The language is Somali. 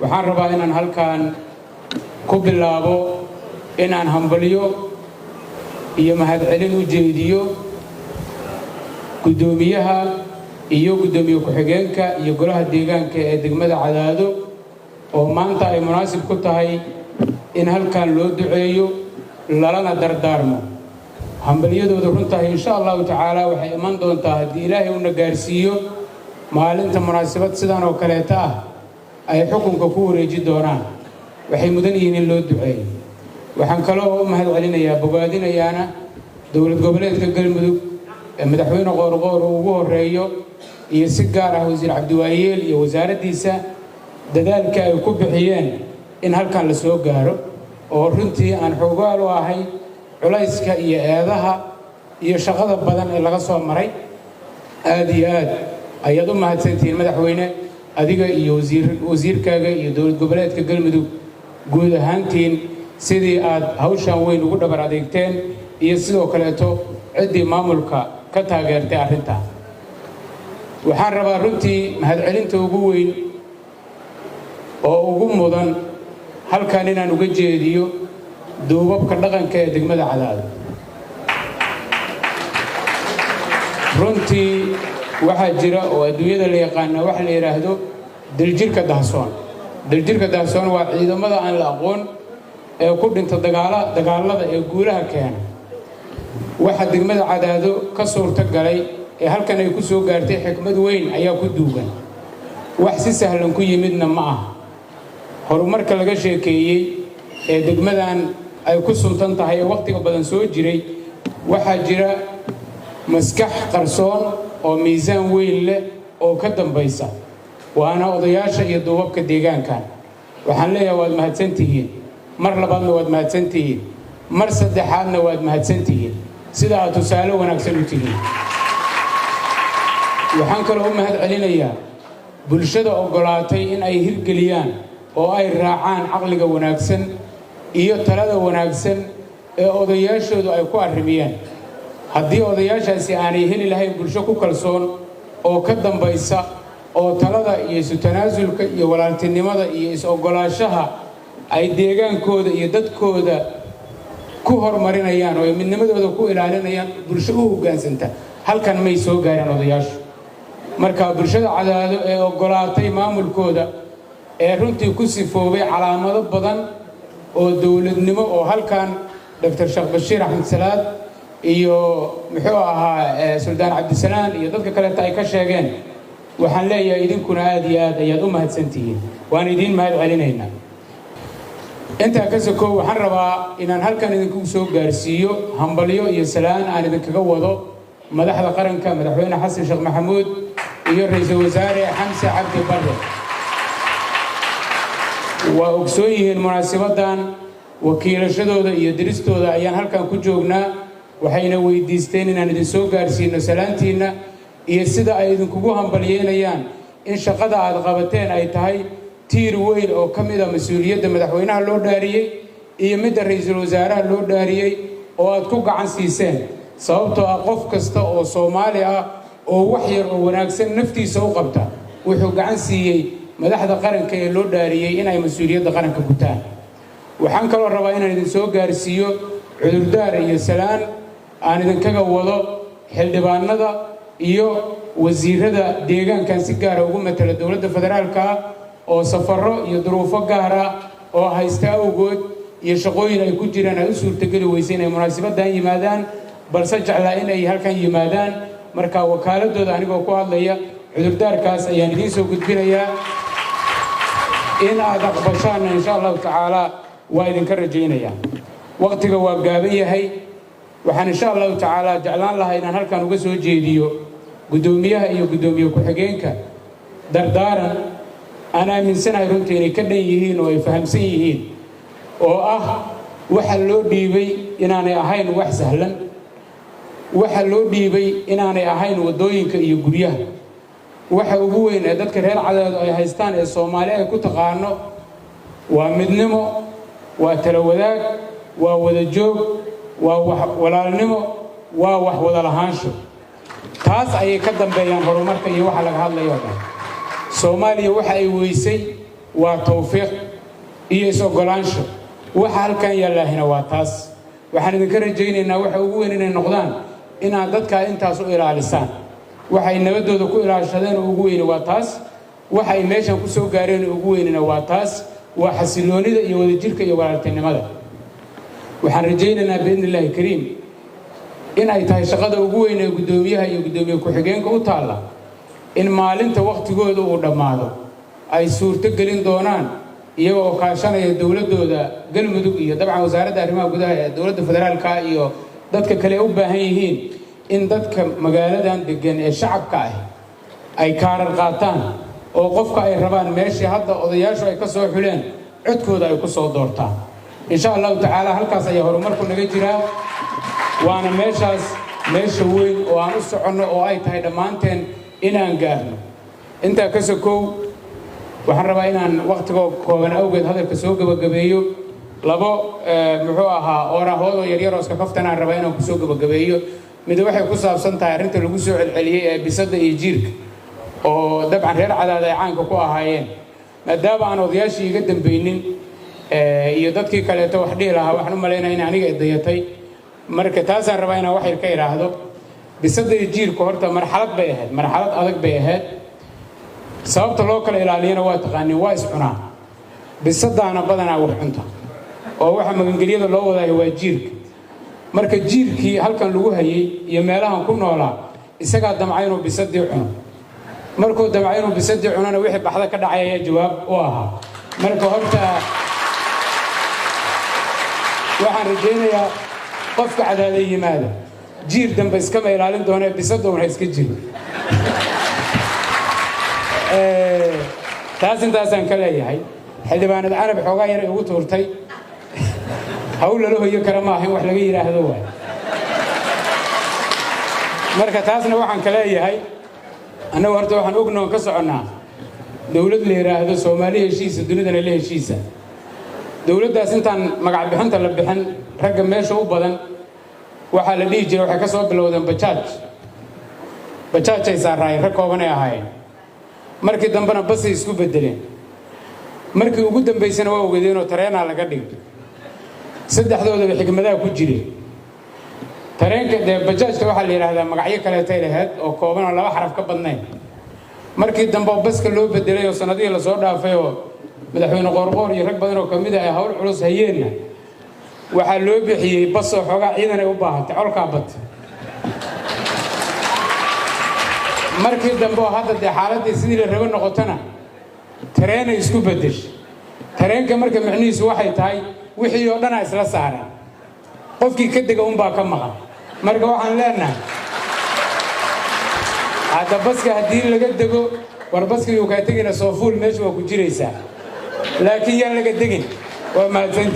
Waxaan rabaa inaan halkan ku bilaabo inaan hambalyo iyo mahadcelin u jeediyo guddoomiyaha iyo guddoomiye ku-xigeenka iyo golaha deegaanka ee degmada Cadaado, oo maanta ay munaasib ku tahay in halkan loo duceeyo lalana dardaarmo. Hambalyadooda runtahay, insha Allahu tacaala, waxay iman doontaa haddii Ilaahay una gaarsiiyo maalinta munaasabad sidan oo kaleeta ah ay xukunka ku wareeji doonaan. Waxay mudan yihiin in loo duceeyo. Waxaan kaloo u mahad celinayaa, bogaadinayaana dowlad goboleedka Galmudug ee Madaxweyne Qoorqoor uu ugu horeeyo, iyo si gaar ah Wasiir Cabdiwaayeel iyo wasaaraddiisa, dadaalka ay ku bixiyeen in halkan la soo gaaro, oo runtii aan xoogaal u ahay culayska iyo eedaha iyo shaqada badan ee laga soo maray. Aad iyo aad ayaad u mahadsantihiin, madaxweyne, adiga iyo wasiirkaaga iyo dowlad goboleedka Galmudug guud ahaantiin, sidii aad hawshan weyn ugu dhabar adeegteen, iyo sidoo kaleeto ciddii maamulka ka taageertay arrintaa. Waxaan rabaa runtii mahadcelinta ugu weyn oo ugu mudan halkan inaan uga jeediyo duubabka dhaqanka ee degmada Cadaado. Runtii waxaa jira oo adduunyada la yaqaanaa waxa la yidhaahdo daljirka dahsoon. Daljirka dahsoon waa ciidamada aan la aqoon ee ku dhinta dagaalada ee guulaha keena. Waxa degmada Cadaado ka suurto galay ee halkan ay ku soo gaartay, xikmad weyn ayaa ku duugan. Wax si sahlan ku yimidna ma aha. Horumarka laga sheekeeyey ee degmadan ay ku suntan tahay ee wakhtiga badan soo jiray, waxaa jira maskax qarsoon oo miisaan weyn leh oo ka dambaysa, waana odayaasha iyo duubabka deegaankan. Waxaan leeyahay, waad mahadsantihiin. Mar labaadna waad mahadsantihiin, mar saddexaadna waad mahadsantihiin sida aad tusaale wanaagsan u tihiin. Waxaan kaloo u mahad celinayaa bulshada oggolaatay in ay hirgeliyaan oo ay raacaan caqliga wanaagsan iyo talada wanaagsan ee odayaashoodu ay ku arrimiyeen. Haddii odayaashaasi aanay heli lahayn bulsho ku kalsoon oo ka dambaysa, oo talada iyo isu tanaasulka iyo walaaltinimada iyo is-oggolaashaha ay deegaankooda iyo dadkooda ku horumarinayaan oo ay midnimadooda ku ilaalinayaan bulsho u hoggaansanta, halkan may soo gaareen odayaashu. Marka bulshada Cadaado ee oggolaatay maamulkooda, ee runtii ku sifoobay calaamado badan oo dowladnimo, oo halkan Doctor Sheekh Bashiir Axmed Salaad iyo muxuu ahaa Suldaan Cabdisalaan iyo dadka kaleeta ay ka sheegeen, waxaan leeyahay idinkuna aad iyo aad ayaad u mahadsantihiin, waan idiin mahad celinaynaa. Intaa ka sokow, waxaan rabaa inaan halkan idinku soo gaarsiiyo hambalyo iyo salaan aan idinkaga wado madaxda qaranka, Madaxweyne Xasan Sheekh Maxamuud iyo Ra-iisul Wasaare Xamse Cabdi Barre. Waa ogsoon yihiin munaasabaddan wakiilashadooda iyo diristooda ayaan halkan ku joognaa. Waxayna weydiisteen inaan idin soo gaarsiino salaantiinna iyo sida ay idinkugu hambalyeynayaan in shaqada aad qabateen ay tahay tiir weyn oo ka mid a mas-uuliyadda madaxweynaha loo dhaariyey iyo midda ra-iisul wasaaraha loo dhaariyey, oo aad ku gacan siiseen, sababtoo ah qof kasta oo Soomaali ah oo wax yar oo wanaagsan naftiisa u qabta wuxuu gacan siiyey madaxda qaranka ee loo dhaariyey inay mas-uuliyadda qaranka gutaan. Waxaan kaloo rabaa inaan idin soo gaarsiiyo cudurdaar iyo salaan aan idinkaga wado xildhibaanada iyo wasiirada deegaankan si gaara ugu matala dowladda federaalka ah, oo safarro iyo duruufo gaar ah oo haysta awgood iyo shaqooyin ay ku jiraan ay u suurtogeli weysay inay munaasabaddan yimaadaan, balse jeclaa inay halkan yimaadaan. Marka wakaaladooda anigoo ku hadlaya, cudurdaarkaas ayaan idiin soo gudbinayaa. In aad aqbashaanna, insha Allahu tacaala, waa idinka rajaynayaa. Waqtiga waa gaaban yahay. Waxaan, insha Allahu tacaala, jeclaan lahaa inaan halkan uga soo jeediyo guddoomiyaha iyo guddoomiye ku-xigeenka dardaaran aan aaminsanahay runtii inay ka dhan yihiin oo ay fahamsan yihiin, oo ah waxa loo dhiibay inaanay ahayn wax sahlan, waxa loo dhiibay inaanay ahayn waddooyinka iyo guryaha. Waxa ugu weyn ee dadka reer Cadaado ay haystaan ee Soomaali ay ku taqaano waa midnimo, waa tala wadaag, waa wada joog, waa wax walaalnimo, waa wax wada lahaansho. Taas ayay ka dambeeyaan horumarka iyo waxa laga hadlayo dhan. Soomaaliya waxa ay weysay Waa tawfiiq iyo is-oggolaansho. Waxa halkan yallaahina waa taas. Waxaan idinka rajaynaynaa waxa ugu weyn inay noqdaan inaad dadkaa intaas u ilaalisaan. Waxay nabaddooda ku ilaashadeen oo ugu weyni waa taas. Waxay meeshan ku soo gaareen oo ugu weynina waa taas, waa xasiloonida iyo wadajirka iyo walaaltinimada. Waxaan rajaynaynaa, biidni Illaahi kariim, in ay tahay shaqada ugu weyn ee guddoomiyaha iyo guddoomiye ku-xigeenka u taalla in maalinta wakhtigooda uu dhammaado ay suurto gelin doonaan, iyaga oo kaashanaya dowladdooda Galmudug iyo dabcan Wasaaradda Arrimaha Gudaha ee dowladda federaalka iyo dadka kale u baahan yihiin, in dadka magaaladan deggan ee shacabka ah ay kaarar qaataan oo qofka ay rabaan meeshii hadda odayaashu ay ka soo xuleen codkooda ay ku soo doortaan, insha Allahu tacaala. Halkaas ayaa horumarku naga jiraa, waana meeshaas meesha weyn oo aan u soconno oo ay tahay dhammaanteen inaan gaarno. Intaa ka sokow, waxaan rabaa inaan wakhtigoo kooban awgeed hadalka soo gebagabeeyo. Labo muxuu ahaa oorahoodoo yaryaroo iska kaftan aan rabaa inaan kusoo gebagabeeyo. Mid waxay ku saabsan tahay arrinta lagu soo celceliyey ee bisadda iyo jiirka, oo dabcan reer Cadaad ay caanka ku ahaayeen. Maadaama aan odayaashii iga dambaynin iyo dadkii kaleeto wax dhihi lahaa, waxaan u malaynaya in aniga idayatay. Marka taasaan rabaa inaan wax yar ka idhaahdo. Bisadda iyo jiirka horta marxalad bay ahayd, marxalad adag bay ahayd. Sababta loo kala ilaaliyana waa taqaaniin, waa is cunaa. Bisadaana badanaa wax cunta, oo waxa magangelyada loo wadaayo waa jiirka. Marka jiirkii halkan lagu hayey iyo meelahan ku noolaa isagaa damca inuu bisadii cuno. Markuu damca inuu bisadii cunona, wixii baxda ka dhacay ayaa jawaab u ahaa. Marka horta waxaan rajaynayaa qofka Cadaada yimaada jiir dambe iskama ilaalin doonee, bisadda un ha iska jiro. Taas intaasaan ka leeyahay. Xildhibaanad Canab xoogaa yar igu tuurtay, hawl lala hoyo kara maaha in wax laga yidhaahdo waay. Marka taasna waxaan ka leeyahay, annagu horta waxaan ognoon ka soconnaa dowlad la yidhaahdo Soomaali heshiisa, dunidana la heshiisa. Dowladdaas intaan magac bixinta la bixin, ragga meesha u badan waxaa la dhihi jiray waxay ka soo bilowdeen bajaaj. Bajaajay saaraayeen, rag koobanay ahaayeen. Markii dambena basay isku beddeleen. Markii ugu dambaysana waa ogeedeenoo tareenaa laga dhigay. Saddexdoodaba xikmadaha ku jireen. Tareenka dee bajaajka waxaa la yidhaahdaa magacyo kaleetay lahayd oo kooban oo laba xaraf ka badnayn. Markii dambe oo baska loo bedelay oo sannadihii lasoo dhaafay oo madaxweyne Qoorqoor iyo rag badan oo ka mid ah ay hawl culus hayeenna, waxaa loo bixiyey bas oo xoogaa ciidan ay u baahatay, colkaa bata. Markii dambe oo hadda dee xaaladdii sidii la rabo noqotona, tareenay isku beddeshay. Tareenka marka micnihiisu waxay tahay wixii oo dhanaa isla saaran, qofkii ka dega unbaa ka maqan. Marka waxaan leenahay, hadda baska haddii laga dego, war baska yuu kaa tegina, soo fuul, meesha waa ku jiraysaa, laakiin yaan laga degin. Waa mahadsanti.